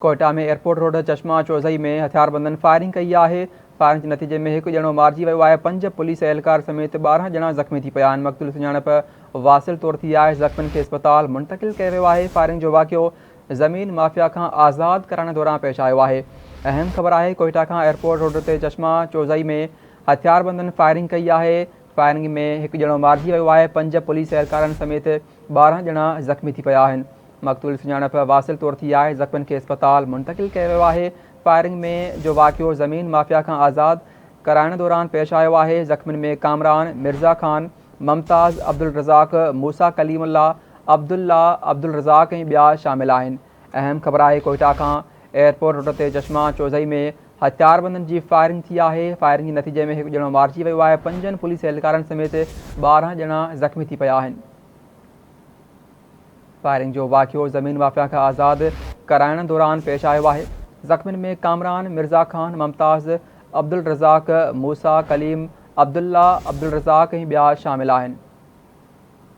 Quetta ۾ airport road چشما چوزئي ۾ هٿياربندن firing ڪئي آهي، فائرنگ جي نتيجي ۾ هڪ ڄڻو مارجي ويو آهي، پنج پوليس اهلڪار سميت 12 ڄڻا زخمي ٿي پيا آهن، مقتول سڃاڻپ واصل طور ٿي آهي، زخمين کي اسپتال منتقل ڪيو ويو آهي، فائرنگ جو واقعو زمين مافيا کان آزاد ڪرائڻ دوران پيش آيو آهي، اهم خبر آهي ڪوئيٽا کان ايئرپورٽ روڊ تي چشما چوزئي ۾ هٿياربندن فائرنگ ڪئي آهي، فائرنگ ۾ هڪ ڄڻو مارجي ويو آهي، پنج پوليس اهلڪارن سميت 12 ڄڻا زخمي ٿي پيا آهن. مقتول سڃاڻپ واصل طور ٿي آهي، زخمين کي اسپتال منتقل ڪيو ويو آهي، فائرنگ ۾ جو واقعو زمين مافيا کان آزاد ڪرائڻ دوران پيش آيو آهي، زخمين ۾ ڪامران، مرزا خان، ممتاز، عبدالرزاق، موسيٰ ڪليم الله، عبدالله، عبدالرزاق ۽ ٻيا شامل آهن. اهم خبر آهي ڪوئيٽا کان ايئرپورٽ روڊ تي چشما چوزئي ۾ هٿياربندن جي فائرنگ ٿي آهي، فائرنگ جي نتيجي ۾ هڪ ڄڻو مارجي ويو آهي، پنجن پوليس اهلڪارن سميت 12 ڄڻا زخمي ٿي پيا آهن. فائرنگ جو واقعو زمين مافيا کان آزاد ڪرائڻ دوران پيش آيو آهي. زخمين ۾ ڪامران، مرزا خان، ممتاز، عبدالرزاق، موسيٰ، ڪليم، عبدالله، عبدالرزاق ۽ ٻيا شامل آهن.